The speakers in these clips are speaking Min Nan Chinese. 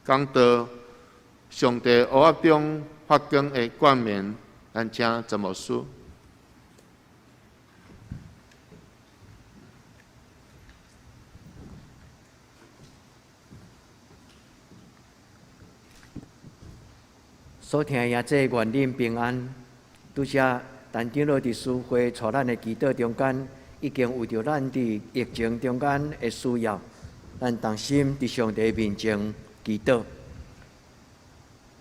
講到上帝黑暗中發光的冠冕，咱請陳牧師。所聽的兄弟，願恁平安。拄才陳長老佇司會帶咱的祈禱中間，已經為著咱佇疫情中間的需要，咱同心佇上帝面前祈禱。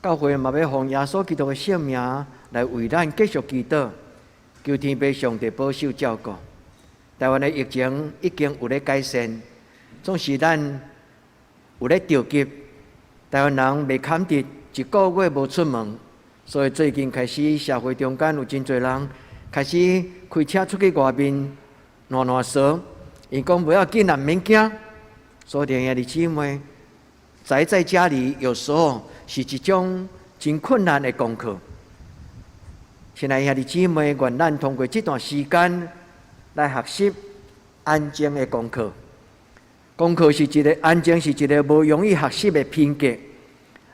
教會嘛欲奉耶穌基督的聖名來為咱繼續祈禱，求天父上帝保守照顧。台灣的疫情已經有咧改善，總是咱有咧著急，台灣人袂堪得一個月無出門，所以最近開始社會中間有真濟人開始開車出去外面亂亂踅，𪜶講無要緊啦，毋免驚。所以兄弟姊妹，宅在家裡有時候是一種真困難的功課。親愛兄弟姊妹，願咱通過這段時間來學習安靜的功課。功課是一个安靜，是一个無容易學習的品格。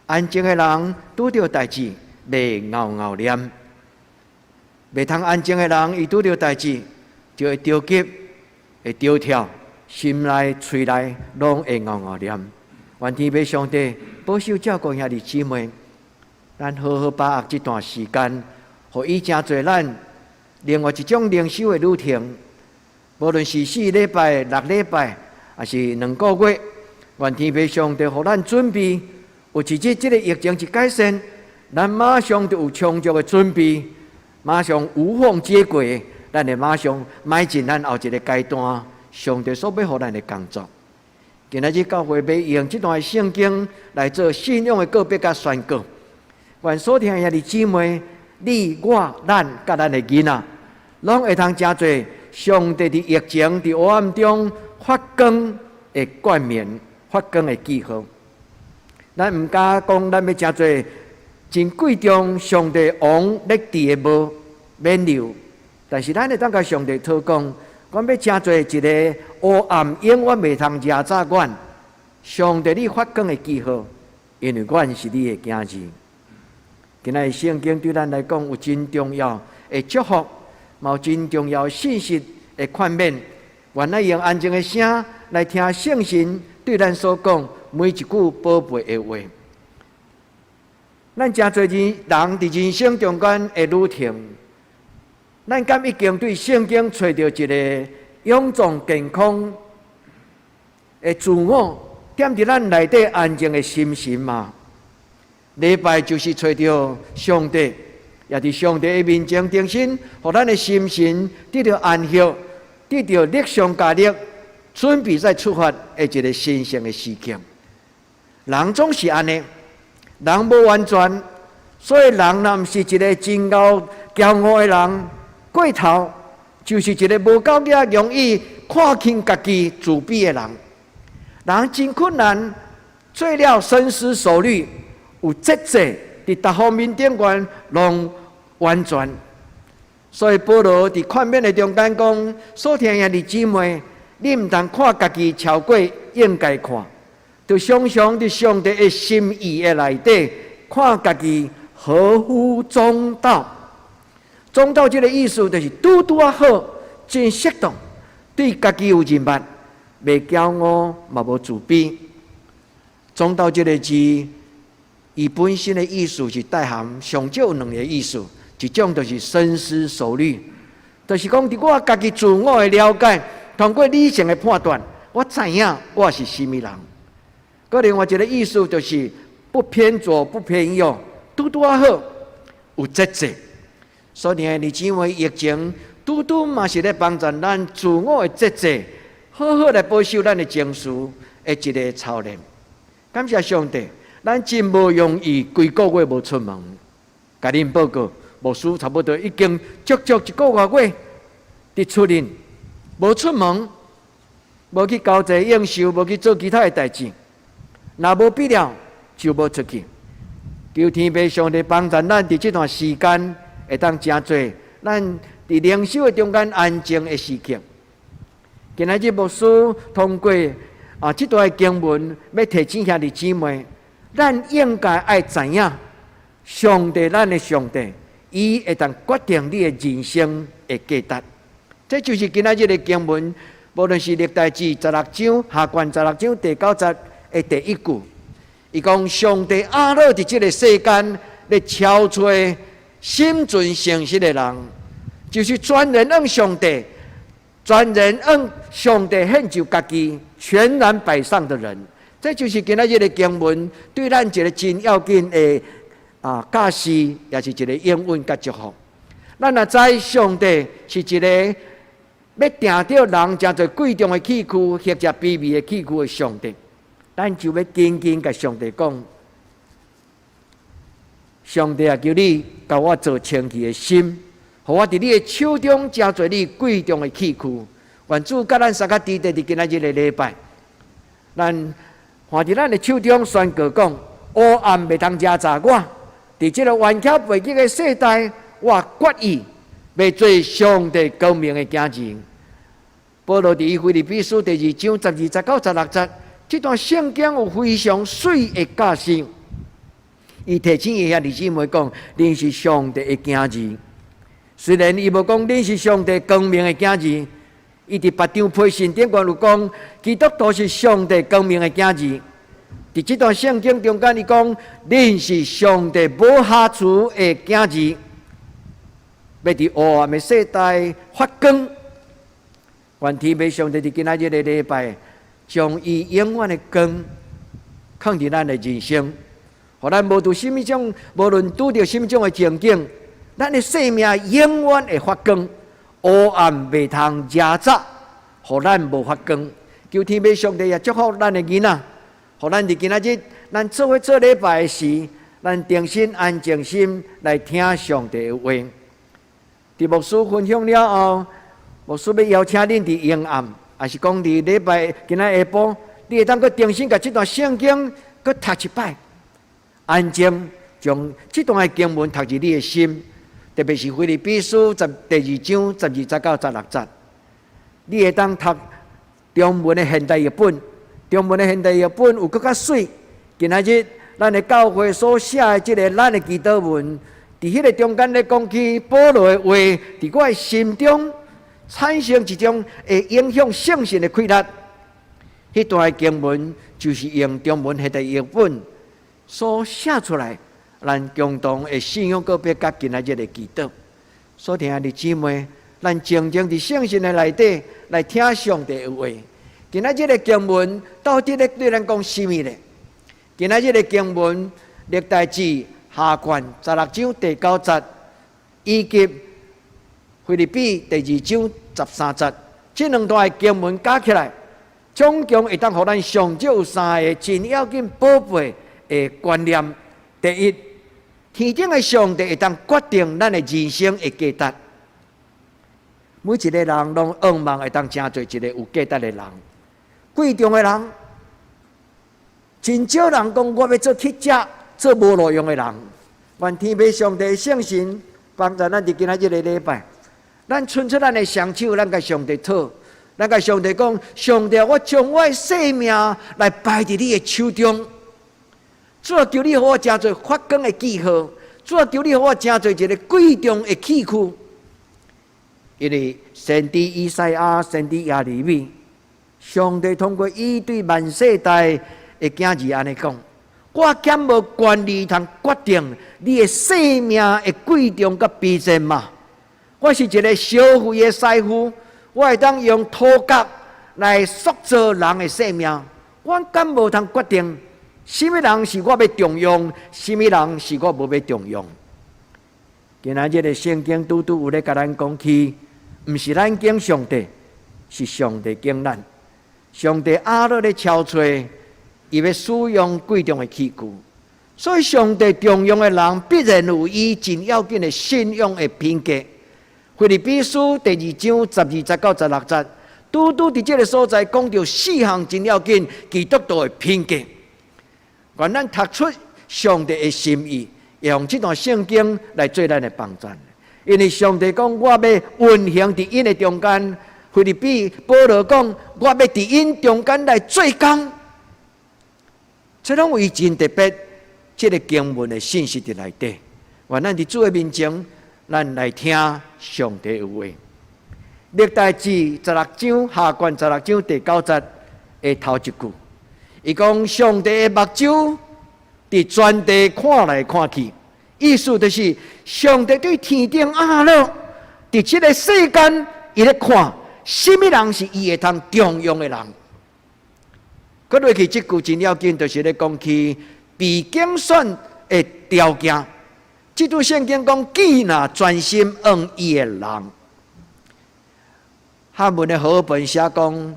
安靜的人拄著代誌袂𠢕𠢕念，袂通安靜的人，伊拄著代誌就會著急，會著跳，心內、喙內攏會𠢕𠢕念。願天父上帝保守照顧兄弟姊妹，咱好好把握這段時間，予伊成做咱另外一種靈修的旅程。無論是4禮拜、6禮拜，抑是2個月，願天父上帝予咱準備。有一日這个疫情一改善，咱馬上就有充足的準備，馬上無縫接軌，咱會馬上邁進咱後一个階段。上帝所欲予咱的工作，今仔日教會欲用這段聖經來做信仰的告白佮宣告。願所聽的兄弟姊妹，你我咱佮咱的囡仔，攏會通成做上帝佇疫情佇黑暗中發光的冠冕，發光的記號。咱毋敢講，咱欲成做真貴重上帝王立志的帽冕旒，但是咱會當共上帝討講，阮欲成做一个黑暗永遠袂通掠走阮。上帝你發光的記號，因為阮是你的囝兒。今仔日聖經對咱來講有真重要的祝福，嘛有真重要的信息的勸勉。願咱用安靜的聲來聽聖神對咱所講每一句寶貝的話。咱誠濟人佇人生中間的旅程，咱敢已經對聖經揣著一个勇壯健康的自我，踮佇咱內底安靜的心神嗎？禮拜就是揣著上帝，也佇上帝的面前重新，予咱的心神得著安息，得著力上加力，準備再出發的一个神聖的時刻。人總是按呢，人無完全，所以人若毋是一个真𠢕驕傲的人，過頭就是一个無夠額容易看輕家己、自卑的人。人真困難，做了深思熟慮，有節制，佇逐方面頂懸攏完全。所以保羅佇勸勉的中間講：所聽的兄弟姊妹，你毋通看家己超過應該看，著常常佇上帝的心意的內底看家己合乎中道。中道這个意思就是拄拄仔好，真適當，對家己有認捌，袂驕傲嘛無自卑。中道這个字，伊本身的意思是帶含上少有兩个意思，一種就是深思熟慮，就是講佇我家己自我的了解，通過理性的判斷，我知影我是啥物人。閣另外一个意思就是不偏左不偏右，拄拄仔好，有節制。所以呢，你因為疫情拄拄嘛是咧幫助咱自我的節制，好好來保守咱的情緒的一个操練。感謝上帝，咱真無容易，規個月無出門。共恁報告，牧師差不多已經足足一個外月佇厝裡無出門，無去交際應酬，無去做其他的代誌。若無必要，就無出去。求天父上帝幫助咱佇這段時間，會當成做咱佇靈修的中間安靜的時刻。今仔日牧師通過這段經文，欲提醒兄弟姊妹，咱應該愛知影，上帝咱的上帝，伊會當決定你的人生的價值。這就是今仔日的經文，無論是歷代志十六章下卷十六章第九節的第一句，伊講上帝阿樂佇這个世間咧敲揣心存誠實的人，就是全然向上帝，全然向上帝獻上家己，全然擺上的人。這就是今仔日的經文對咱一个真要緊的教示，也是一个應允佮祝福。咱若知上帝是一个欲定著人誠濟貴重的器具或者卑微的器具的上帝，咱就欲緊緊共上帝講：上帝啊，求你共我做清氣的心，予我佇你的手中成做你貴重的器具。願主佮咱相佮佇佇今仔日的禮拜，咱看佇咱的手中宣告講：黑暗袂通壓榨我，佇這个頑強背逆的世代，我決意欲做上帝光明的囝兒。保羅佇腓立比書第二章十二節到十六節，這段聖經有非常媠的教示。伊提醒伊兄弟姊妹講：恁是上帝的囝兒。雖然伊無講恁是上帝光明的囝兒，伊佇別張批信頂懸有講，基督徒是上帝光明的囝兒。佇這段聖經中間，伊講恁是上帝無瑕疵的囝兒，欲佇黑暗的世代發光。願天父上帝佇今仔日的禮拜，將伊永遠的光放佇咱的人生，予咱無論拄著啥物種的情景，咱的生命永遠會發光，黑暗袂通遮遮，予咱無發光。求天父上帝也祝福咱的囡仔，予咱佇今仔日，咱做伙做禮拜的時，咱定心安靜心來聽上帝的話。佇牧師分享了後，牧師欲邀請恁佇延暗，抑是講佇禮拜今仔下晡，你會當閣重新共這段聖經閣讀一擺，安靜將這段的經文讀入你的心，特別是腓立比書第二章十二節到十六節，你會當讀中文的現代譯本，中文的現代譯本有閣較媠。今仔日咱的教會所寫的這个咱的祈禱文，佇彼个中間咧講起保羅的話，佇我的心中產生一種會影響聖神的氣力。彼段的經文就是用中文現代譯本所寫出來，咱共同的信仰告白佮今仔日的祈禱。所聽的姊妹，咱靜靜佇聖神的內底來聽上帝的話。今仔日的經文到底咧對咱講啥物呢？今仔日的經文，歷代志下卷十六章第九節，以及腓立比第二章十三節，這兩段的經文加起來，總共會當予咱上少有三个真要緊寶貝的觀念。第一，天頂的上帝會當決定咱的人生的價值。每一个人攏向望會當成做一个有價值的人，貴重的人。真少人講我欲做乞食、做無路用的人。願天父上帝聖神幫助咱佇今仔日个禮拜，咱伸出咱的雙手，咱共上帝討，咱共上帝講：上帝，我將我的生命來擺佇你的手中。主啊，求你予我成做發光的記號。主啊，求你予我成做一个貴重的器具。因為先知以賽亞、先知耶利米，上帝通過伊對萬世代的囝兒按呢講：我敢無權利通決定你的生命的貴重佮卑賤嗎？我是一个燒廢的師傅，我會當用塗角來塑造人的生命。我敢無通決定，啥物人是我欲重用，啥物人是我無欲重用？今仔日的聖經拄拄有咧共咱講起，毋是咱揀上帝，是上帝揀咱。上帝阿樂咧敲揣，伊欲使用貴重的器具，所以上帝重用的人必然有伊真要緊的信仰的品格。腓立比書第二章十二節到十六節，拄拄佇這个所在講著四項真要緊基督徒的品格。願咱讀出上帝的心意，用這段聖經來做咱的幫助。因為上帝講，我欲運行佇𪜶的中間。腓立比保羅講，我欲佇𪜶中間來做工。這攏有伊真特別，這个經文的信息佇內底。願咱佇主的面前，咱來聽上帝的話。歷代志十六章下卷十六章第九節的頭一句，伊講上帝的目睭佇全地看來看去，意思就是上帝對天頂壓落，佇這个世間，伊咧看，啥物人是伊會通重用的人。閣落去這句真要緊，就是咧講起被揀選的條件。這段聖經講，既若專心向伊的人，漢文的和合本寫講，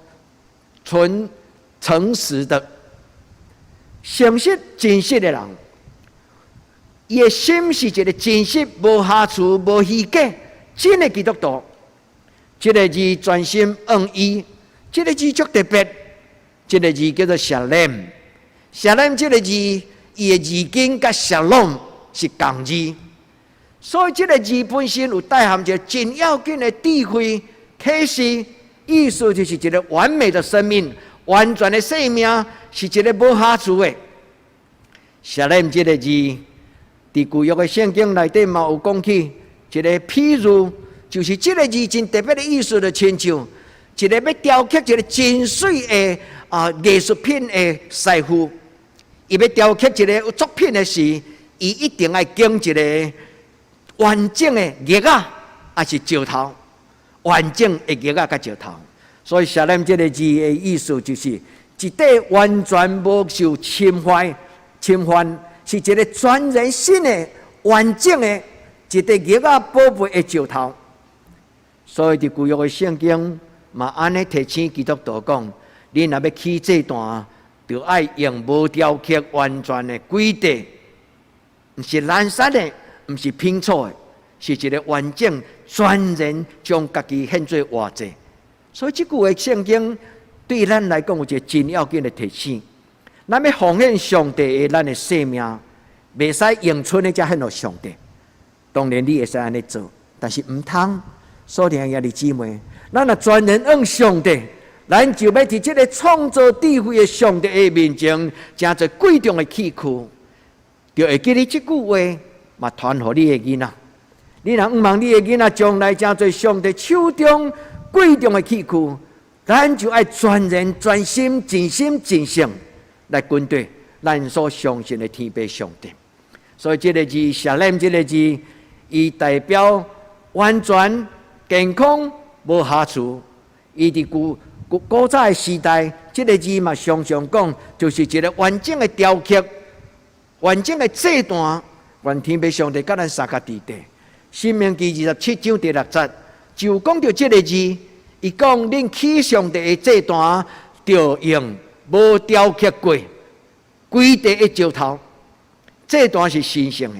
存誠實的、誠實真實的人，伊的心是一个真實、無瑕疵、無虛假、真的基督徒。這个字專心向伊，這个字足特別。這个字叫做 shalem，shalem 這个字，伊的字根佮 shalom 是仝字，所以這个字本身有帶含一个真要緊的智慧啟示，意思就是一个完美的生命、完全的生命，是一个無瑕疵的。shalem 這个字，佇舊約的聖經內底嘛有講起一个譬喻，就是這个字真特別的意思，就親像一个欲雕刻一个真媠的藝術品的師傅，伊欲雕刻一个作品的時，伊一定愛揀一个完整的玉仔，抑是石頭，完整的玉仔佮石頭。所以“shalem”這个字的意思就是，一塊完全無受侵犯、侵犯，是一个全然新的、完整的一塊玉仔寶貝的石頭。所以佇舊約的聖經嘛，按呢提醒基督徒講：恁若欲起祭壇，著愛用無雕刻、完全的規塊，毋是懶散的，毋是拼湊的，是一个完整、全然將家己獻做活祭。所以這句話聖經對咱來講有一个真要緊的提醒：咱欲奉獻上帝的咱的生命，袂使用賰的才獻予上帝。當然你會使按呢做，但是毋通。所以兄弟姊妹，咱若全然向上帝，咱就欲佇這个創造智慧的上帝的面前，成做貴重的器具，就會記得這句話，嘛傳予你的囡仔。你若向望你的囡仔將來成做上帝手中貴重的器具，咱就愛全然、全心、盡心、盡性來跟隨咱所相信的天父上帝。所以這个字“shalem”這个字，伊代表完全、健康、無瑕疵。伊佇古古古早的時代，這个字嘛常常講，就是一个完整的雕刻、完整的祭壇。願天父上帝佮咱相共佇底。申命記27章第六節就講著這个字，伊講恁起上帝的祭壇，著用無雕刻過、規塊的石頭。祭壇是神聖的，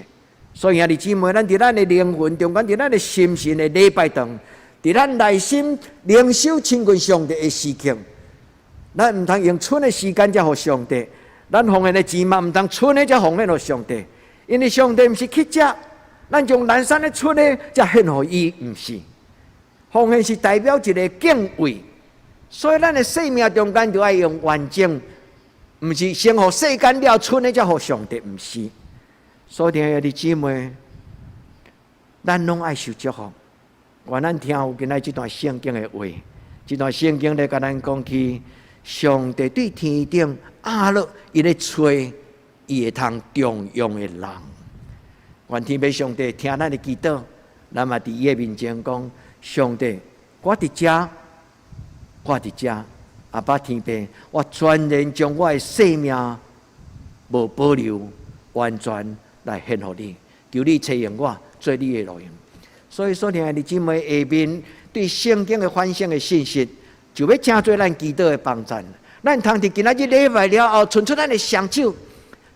所以兄弟姊妹，咱佇咱的靈魂中間，佇咱的心神的禮拜堂，佇咱內心靈修親近上帝的時刻，咱毋通用賰的時間才予上帝，咱奉獻的錢嘛毋通賰的才奉獻予上帝，因為上帝毋是乞食，咱將懶散的賰的才獻予伊，毋是。奉獻是代表一个敬畏，所以咱的生命中間就愛用完整，毋是先予世間了賰的才予上帝，毋是。所以兄弟姊妹，咱攏愛受祝福。願咱聽有今仔這段聖經的話，這段聖經咧共咱講起，上帝對天頂壓落，伊咧揣伊會通重用的人。願天父上帝聽咱的祈禱，咱嘛佇伊的面前講：上帝，我佇遮，我佇遮，阿爸天父，我全然將我的生命無保留，完全來獻予你，求你差用我做你的路用。所以，所聽兄弟姊妹下面對聖經的反省的信息，就欲成做咱祈禱的幫贊。咱通佇今仔日禮拜了後，伸出咱的雙手，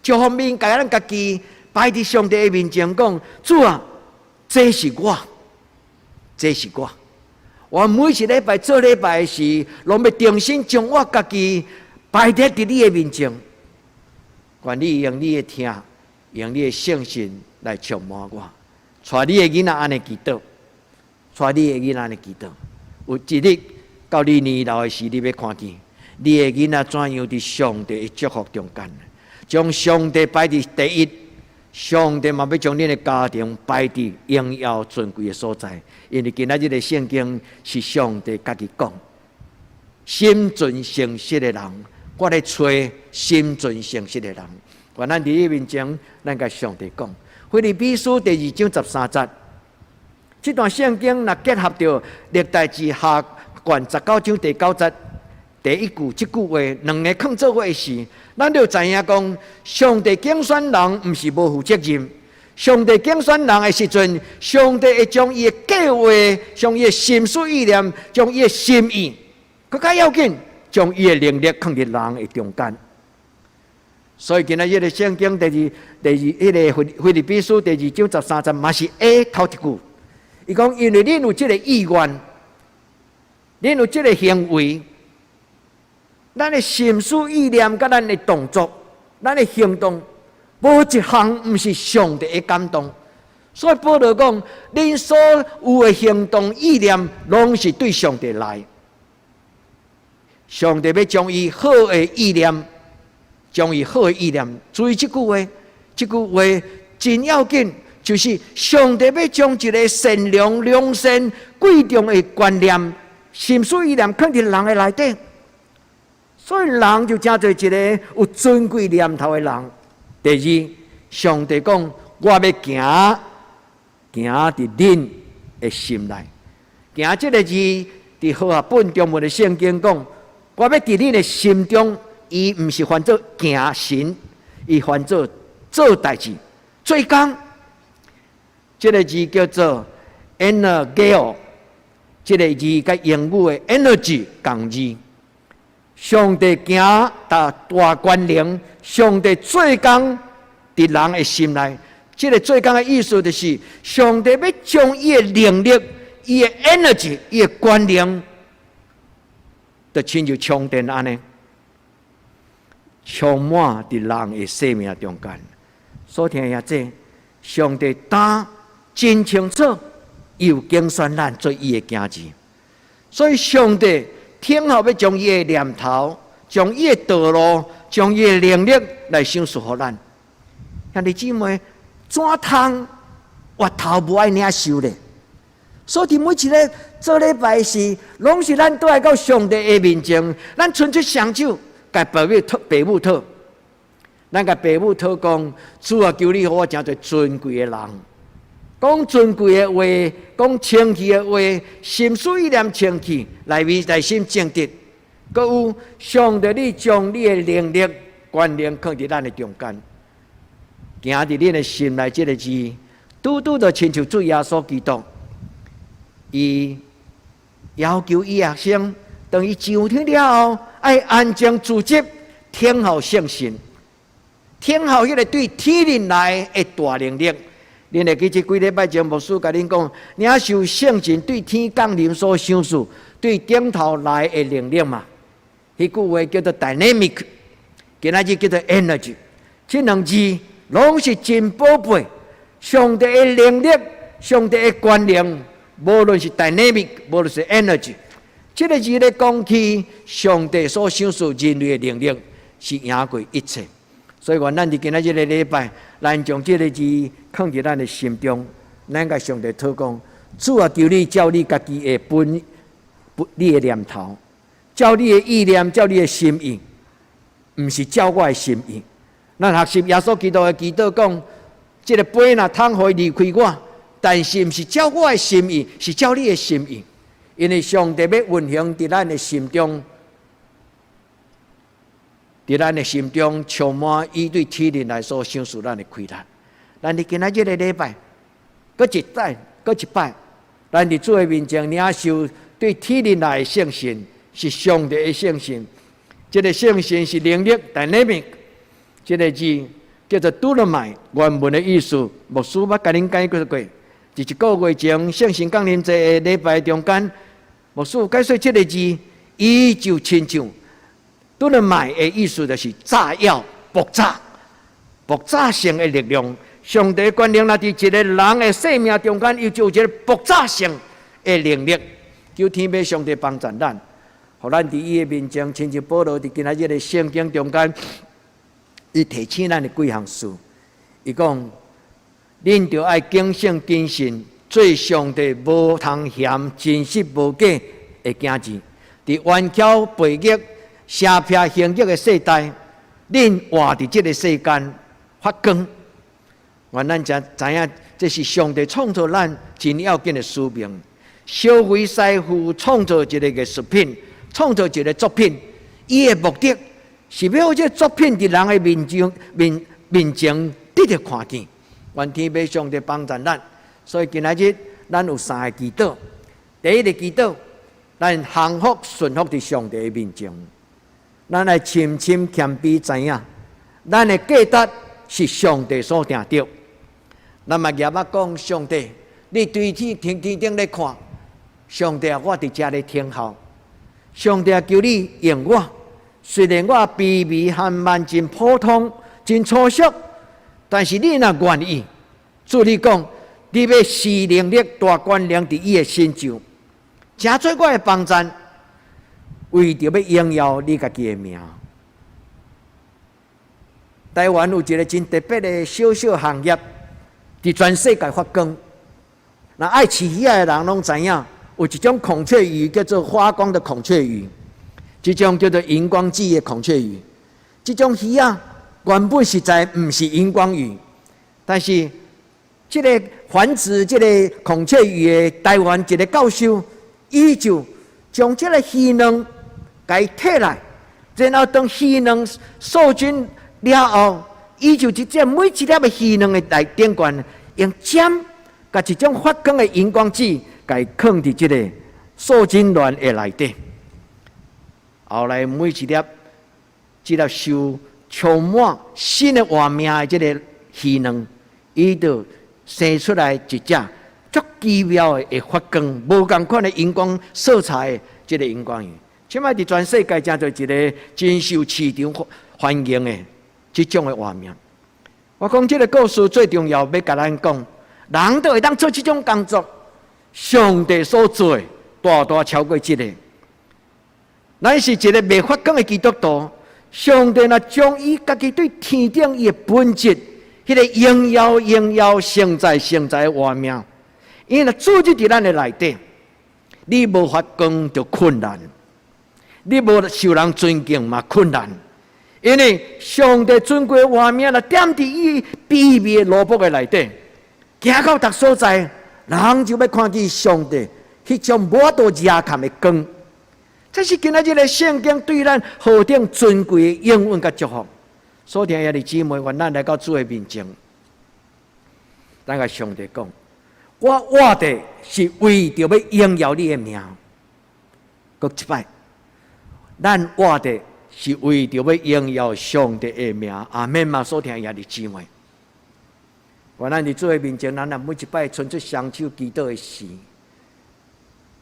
一方面共咱家己擺佇上帝的面前講：主啊，這是我，這是我。我每一禮拜做禮拜的時，攏欲重新將我家己擺佇佇你的面前。願你用你的疼，用你的聖神來充滿我。帶你的囡仔按呢祈禱，帶你的囡仔按呢祈禱。有一日到你年老的時，你欲看見你的囡仔怎樣佇上帝的祝福中間。將上帝擺佇第一，上帝嘛欲將恁的家庭擺佇榮耀尊貴的所在。因為今仔日的聖經是上帝家己講，心存誠實的人，我咧揣心存誠實的人。願咱佇伊面前，咱共上帝講，腓立比書第二章十三節，這段聖經若結合著歷代志下卷十九章第九節第一句，這句話兩个囥做伙時，咱就知影講，上帝揀選人毋是無負責任。上帝揀選人的時陣，上帝會將伊的計劃、將伊的心思意念、將伊的心意，閣較要緊，將伊的能力囥佇人的中間。所以今仔日的聖經第二第二彼个腓立比書第二章十三節嘛是 A 頭一句，伊講因為恁有這个意願，恁有這个行為，咱的心思意念佮咱的動作，咱的行動，無一項毋是上帝的感動。所以保羅講，恁所有的行動意念，攏是對上帝來。上帝欲將伊好的意念，將伊好的意念，注意這句話，這句話真要緊，就是上帝欲將一个善良、良善、貴重的觀念、心思意念，囥佇人的內底，所以人就成做一个有尊貴念頭的人。第二，上帝講，我欲行行佇恁的心內，行這个字，佇和合本中文的聖經講，我欲佇恁的心中。伊毋是翻做行神，伊翻做做代誌、做工。這个字叫做 energeo，這个字佮英語的 energy 仝字。上帝行大大權能，上帝做工佇人的心內。這个做工的意思就是，上帝欲將伊的能力、伊的 energy、伊的權能，就親像充電按呢，充滿佇人的生命中間。所聽兄弟，上帝當真清楚，伊有揀選咱做伊的囝兒，所以上帝聽候欲將伊的念頭、將伊的道路、將伊的能力來賞賜予咱。兄弟姊妹，怎通越頭無愛領受咧？所以每一个做禮拜時，攏是咱倒來到上帝的面前，咱伸出雙手，共父母討，父母討，咱共父母討講，主啊，求你予我成做尊貴的人，講尊貴的話，講清氣的話，心思意念清氣，內面內心正直，閣有上帝，你將你的能力、權能囥佇咱的中間，行佇恁的心內，這个字，拄拄就親像主耶穌基督，伊要求伊學生，當伊上天了後，愛安靜自靜，聽候聖神，聽候彼个對天靈來的大能力。恁會記這幾禮拜前牧師共恁講，領受聖神對天降臨所賞賜，對頂頭來的能力嘛？彼句話叫做 dynamic，今仔日叫做 energy。這兩字攏是真寶貝。上帝的能力，上帝的權能，無論是 dynamic，無論是 energy，這个字咧講起上帝所賞賜人類的能力，是贏過一切。所以，願咱佇今仔日个禮拜，咱將這个字囥佇咱的心中，咱共上帝討講：主啊，求你照你家己的本，你的念頭，照你的意念，照你的心意，毋是照我的心意。咱學習耶穌基督的祈禱講：這个杯若通予伊離開我，但是毋是照我的心意，是照你的心意。因為上帝欲運行佇咱的心中，佇咱的心中充滿伊對天靈來所賞賜咱的氣力。咱佇今仔日个禮拜，閣一擺，閣一擺，咱佇主的面前領受對天靈來的聖神，是上帝的聖神。這个聖神是能力，dynamic，這个字叫做 dunamai，原文的意思，牧師捌共恁解過過。佇一個月前聖神降臨節的禮拜中間，牧師有解說這个字，伊就親像 dunamai 的意思，就是炸藥、爆炸、爆炸性的力量。上帝權能若佇一个人的生命中間，伊就有一个爆炸性的能力。求天父上帝幫助咱，予咱佇伊的面前，親像保羅佇今仔日的聖經中間，伊提醒咱的幾項事。伊講，恁著愛警醒謹慎，做上帝無通嫌真實無假的囝兒。佇頑巧悖逆、邪僻行惡的世代，恁活佇這个世間發光。願咱才知影，這是上帝創造咱真要緊的使命。燒肥師傅創造一个藝術品，創造一个作品，伊的目的是欲予這个作品佇人的面前面面前得著看見。願天父上帝幫助咱，所以今仔日咱有三个祈禱。第一个祈禱，咱降服順服佇上帝的面前，咱來深深謙卑知影，咱的價值是上帝所定著。咱嘛舉目講上帝，你對天天天頂咧看，上帝啊，我佇遮咧等候。上帝啊，求你用我，雖然我卑微寒慢，真普通，真粗俗，但是你若願意，主你講，你欲施能力大權能佇伊的身上，成做我的幫贊，為著欲榮耀你家己的名。台灣有一个真特別的小小行業，佇全世界發光。若愛飼魚仔的人攏知影，有一種孔雀魚叫做發光的孔雀魚，這種叫做熒光劑的孔雀魚。這種魚仔原本實在毋是熒光魚，但是這个繁殖這个孔雀魚的台灣一个教授，伊就將這个魚卵共伊提來，然後當魚卵受精了後，伊就直接每一粒的魚卵的內頂懸用針，共一種發光的熒光劑，共伊囥佇這个受精卵的內底。後來每一粒，這粒受充滿新的活命的這个魚卵，伊就生出來一隻足奇妙的會發光、無仝款的熒光色彩的這个熒光魚。這擺佇全世界成做一个真受市場歡迎的這種的活命。我講這个故事最重要，欲共咱講，人都會當做這種工作，上帝所做的大大超過這个。咱是一个袂發光的基督徒，上帝若將伊家己對天頂伊的本質，彼个榮耀榮耀聖在聖在的活命，伊若注入佇咱的內底，你無發光就困難，你無受人尊敬嘛困難，因為上帝尊貴的活命若踮佇伊卑微的奴僕的內底，行到逐所在，人就欲看見上帝彼種無法度遮蓋的光。這是今仔日的聖經對咱何等尊貴的應允佮祝福。所聽兄弟姊妹，願咱來到主的面前，咱共上帝講：我活著是為著欲榮耀你的名。閣一擺，咱活著是為著欲榮耀上帝的名。阿們嗎？所聽兄弟姊妹，願咱佇主的面前，咱若每一擺伸出雙手祈禱的時，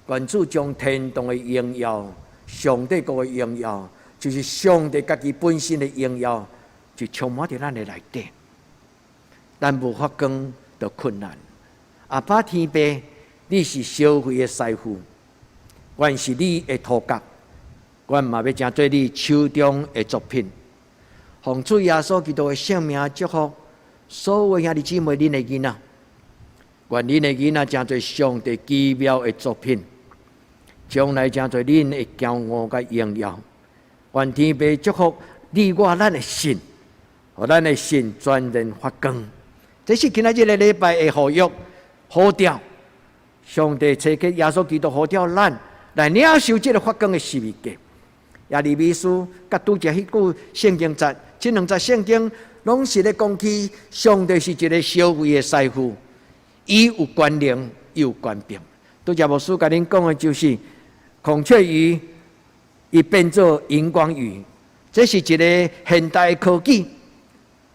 願主將天堂的榮耀、上帝國的榮耀，就是上帝家己本身的榮耀，就充滿佇咱的內底。咱無發光就困難。阿爸天父，你是燒肥的師傅，阮是你的塗角，阮嘛欲成做你手中的作品。奉主耶穌基督的聖名祝福所有兄弟姊妹，恁的囡仔，願恁的囡仔成做上帝奇妙的作品，將來成做恁的驕傲佮榮耀。願天父祝福你我咱的信，予咱的信全然發光。這是今仔日个禮拜的呼籲呼召，上帝差遣耶穌基督呼召咱來領受這个發光的十字架。耶利米書佮拄才彼句聖經節，這兩節聖經攏是咧講起上帝是一个燒肥的師傅，伊有權能，伊有權柄。拄才牧師共恁講的就是孔雀魚，伊變做熒光魚，這是一个現代科技。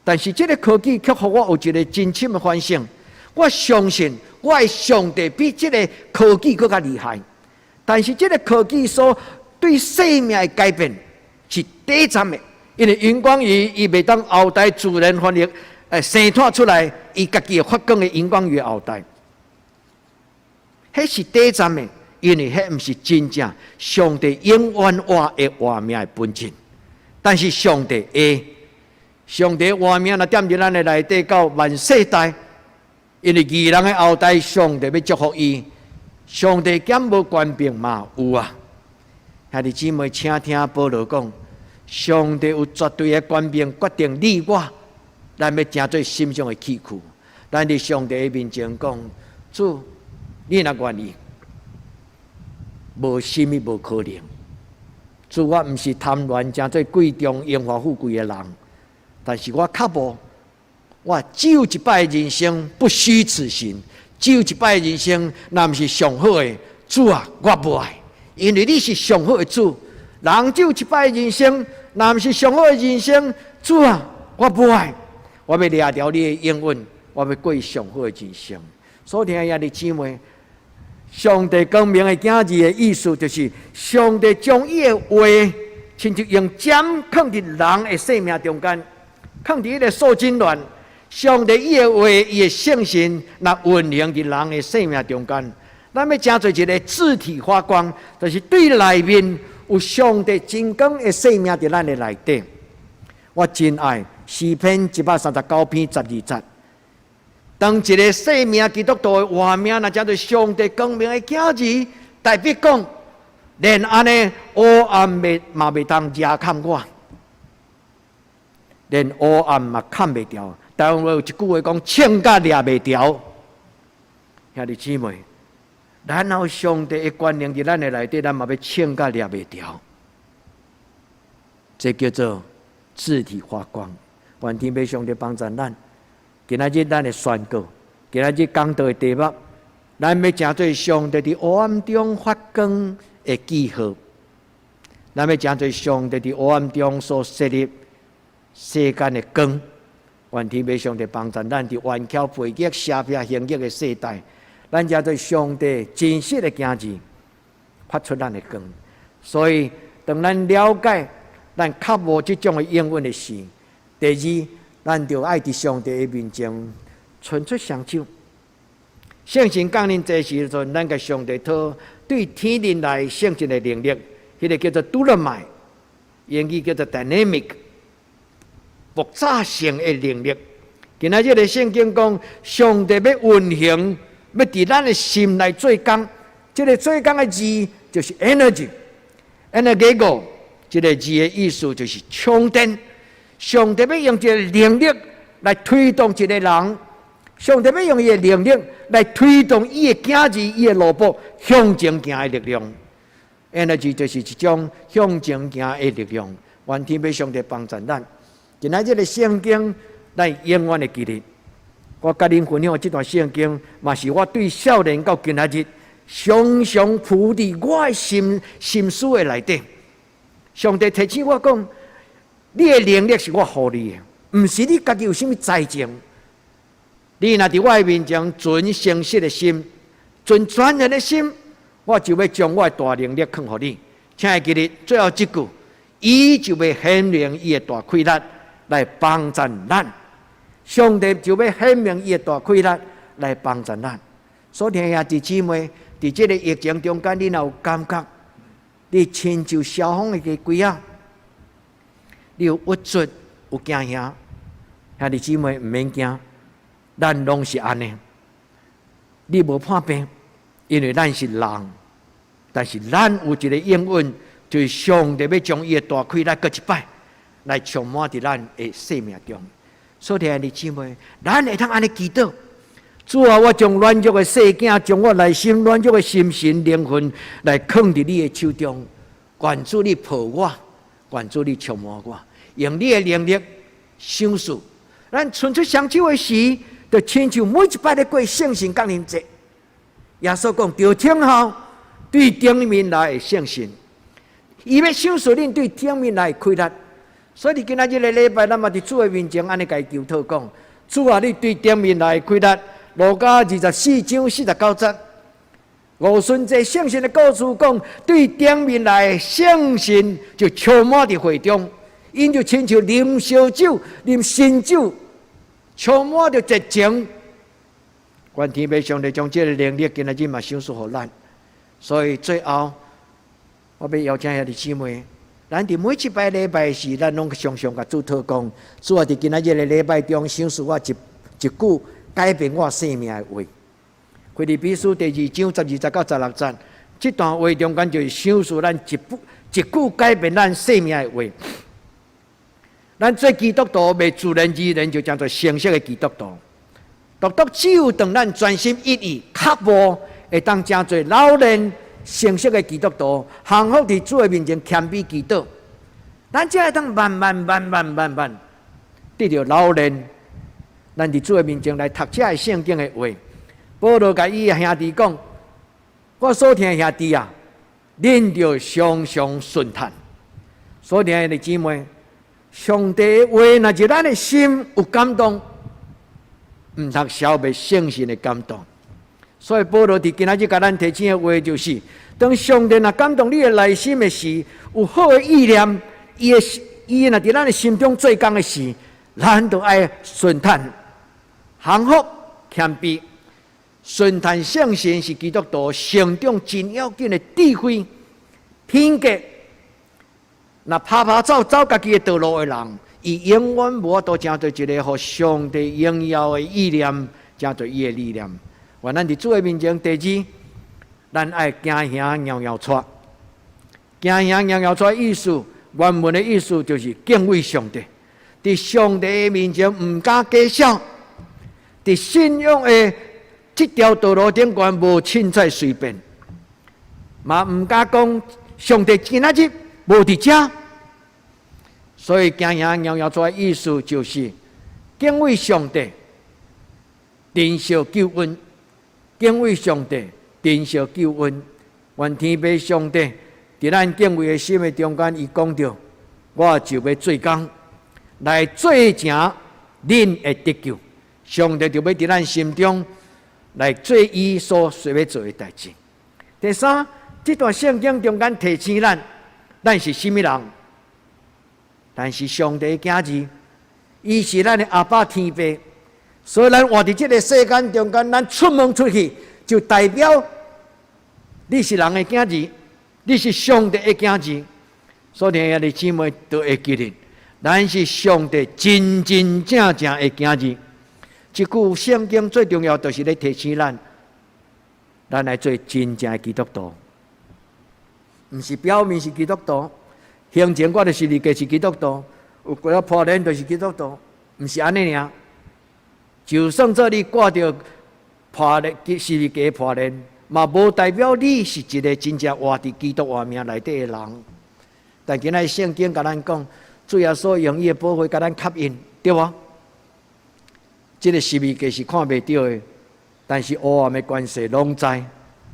但是這个科技卻予我有一个真深的反省。我相信我的上帝比這个科技閣較厲害。但是這个科技所對生命的改變是短暫的，因為熒光魚伊袂當後代自然繁育，生湠出來，伊家己會發光的熒光魚後代，彼是短暫的，因為彼毋是真正上帝永遠活的活命的本質。但是上帝會，上帝活命若踮佇咱的內底到萬世代，因為義人的後代，上帝欲祝福伊，上帝敢無權柄嘛有啊！兄弟姊妹，請聽保羅講，上帝有絕對的權柄決定你我，咱欲成做什麼種的器具。咱佇上帝的面前講，主，你若願意，無啥物無可能。主，我毋是貪戀成做貴重榮華富貴的人，但是我較無，我只有一擺人生，不虛此行。只有一擺人生，若毋是上好的，主啊，我無愛，因為你是上好的主。人只有一擺人生，若毋是上好的人生，主啊，我無愛，我欲掠著你的應允，我欲過上好的人生。所以，兄弟姊妹，上帝光明的囝兒的意思，就是上帝將伊的話，親像用針囥佇人的生命中間，囥佇彼個數診亂。上帝伊的話，伊的聖神，來運行佇人的生命中間。咱欲成做一个字體發光，就是對內面有上帝真光的生命佇咱的內底。我真愛詩篇139篇12節。當一个生命基督徒的活命，若成做上帝光明的囝兒，代表講，連按呢黑暗袂嘛袂當遮冚我，連黑暗嘛冚袂牢。台灣話有一句話講：銃甲掠袂牢。兄弟姊妹，咱有上帝的權能佇咱的內底，咱嘛欲銃甲掠袂牢。這叫做字體發光。願天父上帝幫助咱。今仔日咱的宣告，今仔日講道的題目，咱欲成做上帝佇黑暗中發光的記號。咱欲成做上帝佇黑暗中所設立世間的光。願天父上帝幫助咱佇頑巧背逆、邪僻行逆的世代，咱成做上帝真實的囝兒，發出咱的光。所以，當咱了解咱較無這種的應允的時，第二，咱就愛佇上帝的面前伸出雙手。聖神降臨這時陣，咱共上帝討對天靈來聖神的能力，彼個叫做 dunamis，英語叫做 dynamic，爆炸性的能力。今仔日的聖經講，上帝欲運行，欲佇咱的心內做工。這个做工的字就是 energy，energeo，這个字的意思就是充電。上帝欲用這个能力來推動一个人，上帝欲用伊的能力來推動伊的囝兒、伊的奴僕向前行的力量。Energy 就是一種向前行的力量。願天父上帝幫助咱。今仔日的聖經，咱永遠會記得。我共恁分享的這段聖經，嘛是我對少年到今仔日，常常浮佇我的心心思的內底。上帝提醒我講，你的能力是我予你的，毋是你家己有啥物才情。你若佇我的面前存誠實的心，存全然的心，我就欲將我的大能力囥予你。請會記得最後這句，伊就欲顯明伊的大氣力來幫助咱。上帝就欲顯明伊的大氣力來幫助咱。所以兄弟姊妹，佇這个疫情中間，你若有感覺，你親像蕭風的雞仔，你有鬱卒、有驚嚇，兄弟姊妹毋免驚，咱攏是按呢。你無破病，因為咱是人，但是咱有一个應允，就是上帝欲將伊的大氣力閣一擺來充滿佇咱的生命中。所以兄弟姊妹，咱會當按呢祈禱：主啊，我將軟弱的細囝，將我內心軟弱的心神靈魂來囥佇你的手中，願主你抱我，願主你充滿我，用你的能力賞賜。咱伸出雙手的時，就親像每一擺咧過聖神降臨節。耶穌講，著聽候對頂面來的聖神，伊欲賞賜恁對頂面來的氣力。所以，今仔日个禮拜，咱嘛佇主的面前按呢共伊求討講：主啊，你對頂面來的氣力，路加24章49節，五旬節聖神的故事講，對頂面來的聖神就充滿佇會中，𪜶就親像啉燒酒、啉新酒，充滿著熱情。願天父上帝將這个能力今仔日嘛賞賜予咱。所以最後，我欲邀請兄弟姊妹，咱佇每一擺禮拜時，咱攏常常共主禱講：主啊，佇今仔日的禮拜中，賞賜我一一句改變我生命的話。腓立比書第二章12節到16節，這段話中間就是賞賜咱一句一句改變咱生命的話。咱做基督徒，袂自然而然就成做成熟的基督徒。獨獨只有當咱專心一意、確無會當成做老練成熟的基督徒，降服佇主的面前謙卑祈禱，咱才會當慢慢、慢慢、慢慢得著老練。咱佇主的面前來讀這个聖經的話，保羅共伊的兄弟講：我所疼的兄弟啊，恁著常常順嘆。所疼的姊妹，上帝的話若是咱的心有感動，毋通消滅聖神的感動。所以保羅佇今仔日共咱提醒的話就是：當上帝若感動你的內心的時，有好的意念，伊的伊若佇咱的心中做工的時，咱就愛順嘆、降服、謙卑。順嘆聖神是基督徒成長真要緊的智慧品格。若拍拍走走家己的道路的人，伊永遠無法度成做一个予上帝榮耀的意念，成做伊的理念。願咱佇主的面前，第二，咱愛驚嚇搖搖掣。驚嚇搖搖掣意思，原文的意思就是敬畏上帝。佇上帝的面前毋敢假笑，佇信仰的這條道路頂懸無凊彩隨便，嘛毋敢講上帝今仔日無佇遮。所以驚嚇搖搖掣的意思就是敬畏上帝，珍惜救恩；敬畏上帝，珍惜救恩。願天父上帝佇咱敬畏的心的中間，伊講著，我就欲做工來做成恁的得救。上帝就欲佇咱心中來做伊所需欲做的代誌。第三，這段聖經中間提醒咱，咱是啥物人？咱是上帝的囝兒，伊是咱的阿爸天父，所以咱活佇這个世間中間，咱出門出去就代表你是人的囝兒，你是上帝的囝兒。所以兄弟姊妹都會記得，咱是上帝真真正正的囝兒。這句聖經最重要就是咧提醒咱，咱來做真正的基督徒，毋是表面是基督徒。行前掛著十字架是基督徒，有掛著破鏈就是基督徒，毋是按呢爾。就算做你掛著破鏈十字架破鏈，嘛無代表你是一个真正活佇基督活命內底的人。但今仔聖經共咱講，主耶穌用伊的寶血共咱確認，對無？這个十字架是看袂著的，但是黑暗的權勢攏知。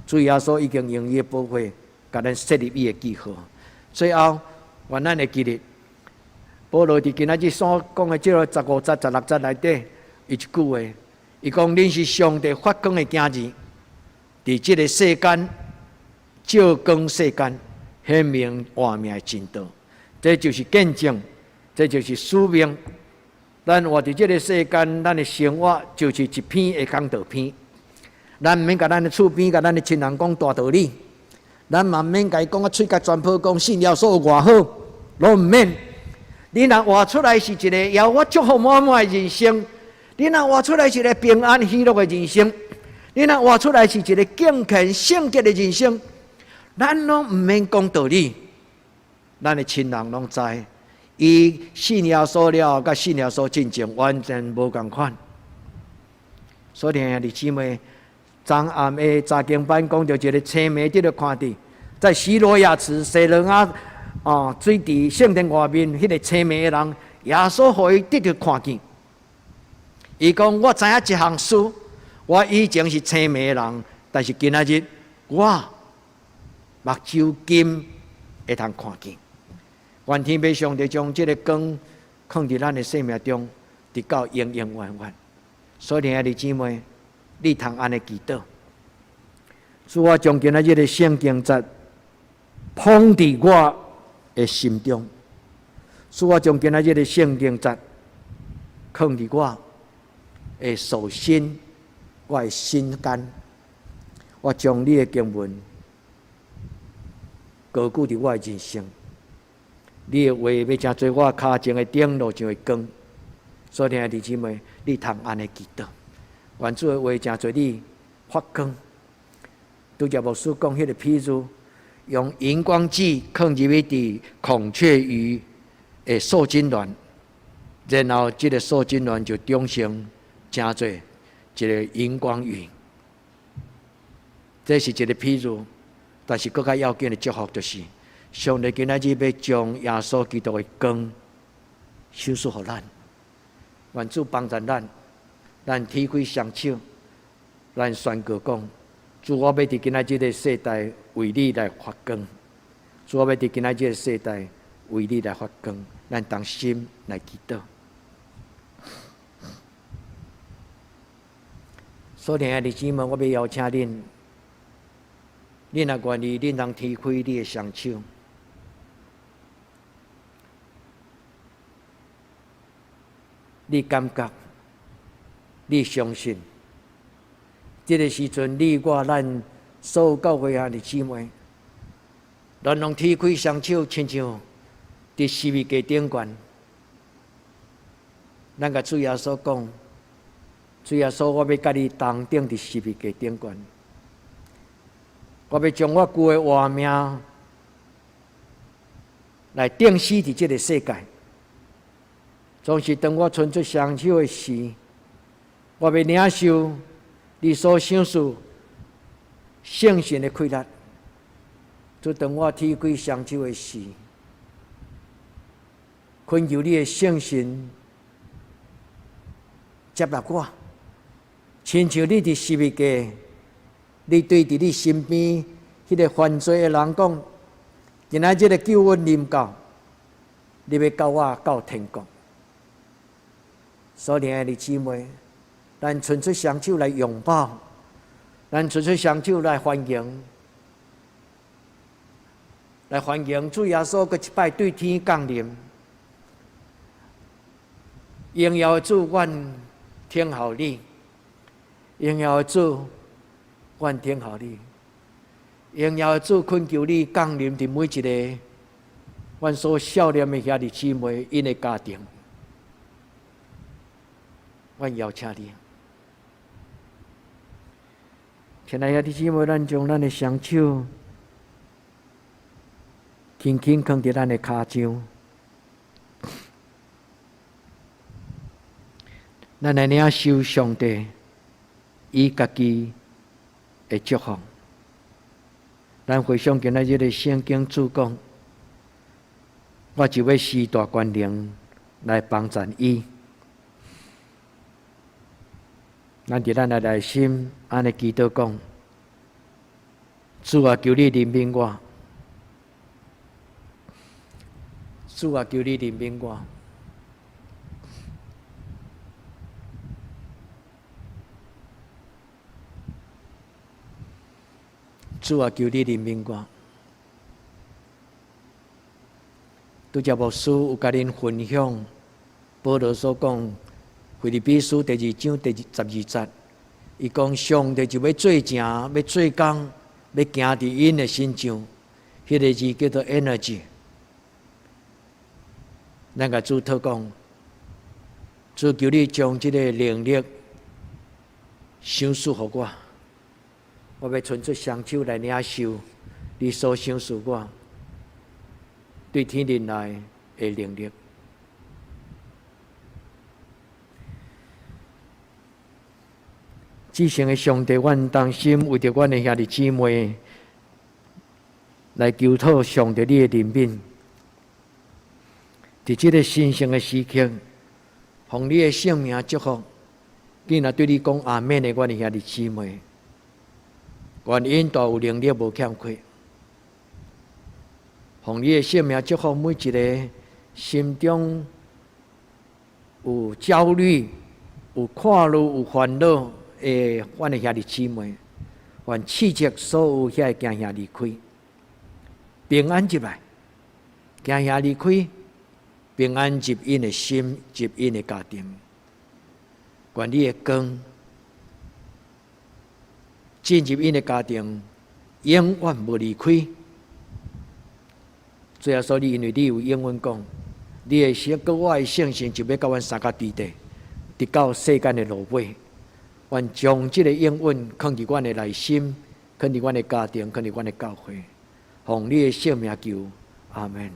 主耶穌已經用伊的寶血共咱設立伊的記號。最後，願咱會記得，保羅佇今仔日所講的這个15節、16節內底，伊一句話，伊講：恁是上帝發光的囝兒，佇這个世間照光世間，顯明活命的真道。這就是見證，這就是使命。咱活佇這个世間，咱的生活就是一篇的講道篇。咱毋免共咱的厝邊、共咱的親人講大道理，咱嘛毋免共伊講啊，喙角全部講信耶穌有偌好，攏毋免。你若活出來是一個耶和華祝福滿滿的人生，你若活出來是一個平安喜樂的人生，你若活出來是一個敬虔聖潔的人生，咱攏毋免講道理，咱的親人攏知，伊信耶穌了，佮信耶穌進前完全無仝款。所以兄弟姊妹，昨暗的查經班講著一个青盲得著看著，在西羅亞池西羅亞啊水池聖殿外面，彼个青盲的人，耶穌予伊得著看見。伊講：我知影一項事，我以前是青盲的人，但是今仔日我目睭金會通看見。願天父上帝將這个光放佇咱的生命中，直到永永遠遠。所以兄弟姊妹，你通按呢祈禱。主啊，將今仔日的聖經節放佇我的心中。主啊，將今仔日的聖經節放佇我的手心，我的心間。我將你的經文高舉佇我的人生。你的話欲成做我跤前的燈，路上的光。所以兄弟姊妹，你通按呢祈禱，願主的話成做你發光。拄才牧師講彼个譬喻，用熒光劑囥入去佇孔雀魚的受精卵，然後這个受精卵就長成成做一个熒光魚。這是一个譬喻，但是閣較要緊的祝福就是，上帝今仔日欲將耶穌基督的光賞賜予咱，願主幫助咱，咱提開雙手，咱宣告講：主，我欲佇今仔這个世代為你來發光。主，我欲佇今仔這个世代為你來發光。咱同心來祈禱。所以，兄弟姊妹，我欲邀請恁，恁若願意，恁通提開你的雙手。你感覺，你相信，這个時陣，你我咱所有教會兄弟姊妹，咱攏提開雙手，親像佇十字架頂懸。咱共主耶穌講：主耶穌，我欲佮你同釘佇十字架頂懸，我欲將我舊的活命來釘死佇這个世界。總是當我伸出雙手的時，我欲領受你所賞賜聖神的氣力。就當我提開雙手的時，懇求你的聖神接納我，親像你佇十字架，你對佇你身邊彼个犯罪的人講：今仔這个救恩臨到，你欲佮我到天國。所以，兄弟姊妹，咱伸出雙手來擁抱，咱伸出雙手來歡迎，來歡迎主耶穌閣一擺對天降臨。榮耀的主，阮聽候你；榮耀的主，阮聽候你；榮耀的主，懇求你降臨佇每一个阮所少年的兄弟姊妹𪜶的家庭。阮邀請你，親愛的兄弟姊妹，咱將咱的雙手輕輕囥佇咱的跤上，咱來領受上帝伊家己的祝福。咱回想今仔日的聖經主講，我就欲施大權能來幫贊伊。咱佇咱的內心按呢祈禱講：主啊，求你憐憫我！主啊，求你憐憫我！主啊，求你憐憫我！拄才牧師有共恁分享，保羅所講。腓立比書第二章第12節，伊講上帝就欲做成，欲做工，欲行佇𪜶的身上，彼个字叫做 energy。咱共主禱講，主求你將這个能力賞賜予我，我欲伸出雙手來領受你所賞賜我對天靈來的能力。至聖的上帝，阮同心為著阮的兄弟姊妹來求討上帝你的憐憫。佇這个神聖的時刻，奉你的聖名祝福，今仔對你講阿們的阮的兄弟姊妹，願𪜶大有能力無欠缺。奉你的聖名祝福每一个心中有焦慮、有看慮、有煩惱的阮的兄弟姊妹，願刺激所有遐个驚嚇離開，平安入來，驚嚇離開，平安入𪜶的心，入𪜶的家庭。願你的光進入𪜶的家庭，永遠無離開。主耶穌，你因為你有應允講，你的聖閣我的聖神就欲佮阮相佮佇咧，直到世間的落尾。願將這个應允囥佇阮的內心，囥佇阮的家庭，囥佇阮的教會，奉你的聖名求，阿門。